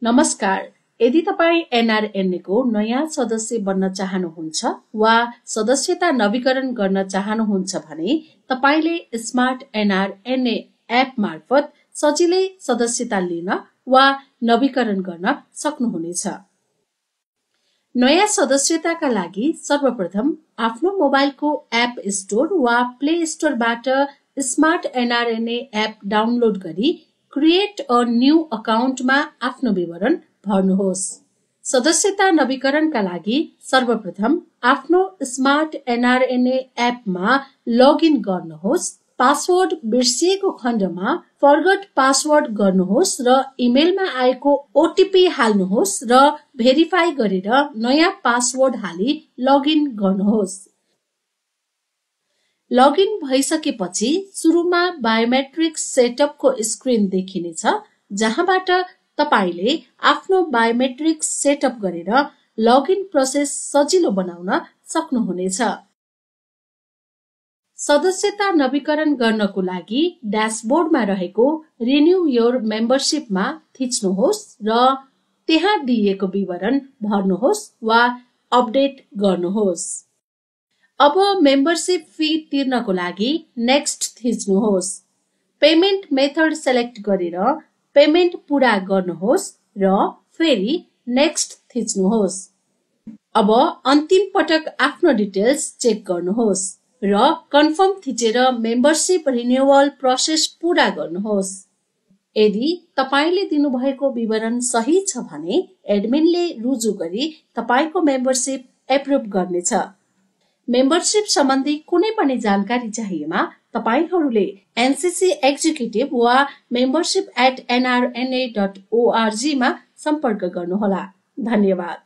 नमस्कार। यदि तपाई एनआरएनए को नयाँ सदस्य बन्न चाहनुहुन्छ वा सदस्यता नवीकरण गर्न चाहनुहुन्छ भने तपाईले स्मार्ट एनआरएनए एप मार्फत सजिलै सदस्यता लिन वा नवीकरण गर्न सक्नुहुनेछ। नयाँ सदस्यताका लागि सर्वप्रथम आफ्नो मोबाइलको एप स्टोर वा प्ले स्टोरबाट स्मार्ट एनआरएनए एप डाउनलोड गरी क्रिएट अ न्यू अकाउन्टमा आफ्नो विवरण भर्नुहोस्। सदस्यता नवीकरणका लागि सर्वप्रथम आफ्नो स्मार्ट एनआरएनए एपमा लगइन गर्नुहोस्। पासवर्ड बिर्सिएको खण्डमा फरगट पासवर्ड गर्नुहोस् र इमेलमा आएको ओटीपी हाल्नुहोस् र भेरिफाई गरेर नयाँ पासवर्ड हाली लगइन गर्नुहोस्। लगइन भइसकेपछि सुरुमा बायोमेट्रिक्स सेटअपको स्क्रिन देखिनेछ, जहाँबाट तपाईले आफ्नो बायोमेट्रिक्स सेटअप गरेर लगइन प्रोसेस सजिलो बनाउन सक्नुहुनेछ। सदस्यता नवीकरण गर्नको लागि ड्याशबोर्डमा रहेको रिन्यू योर मेम्बरशिपमा थिच्नुहोस् र त्यहाँ दिएको विवरण भर्नुहोस् वा अपडेट गर्नुहोस्। अब मेम्बरशिप फी तिर्नको लागि नेक्स्ट थिच्नुहोस्। पेमेन्ट मेथड सेलेक्ट गरेर पेमेन्ट पूरा गर्नुहोस् र फेरि नेक्स्ट थिच्नुहोस्। अब अन्तिम पटक आफ्नो डिटेल्स चेक गर्नुहोस् र कन्फर्म थिचेर मेम्बरशिप रिन्युअल प्रोसेस पूरा गर्नुहोस्। यदि तपाईले दिनुभएको विवरण सही छ भने एडमिनले रुजु गरी तपाईको मेम्बरशिप एप्रुभ गर्नेछ। मेम्बरशिप सम्बन्धी कुनै पनि जानकारी चाहिएमा तपाईहरूले एनसीसी एक्जिक्युटिभ वा membership@nrna.org मा सम्पर्क गर्नुहोला। धन्यवाद।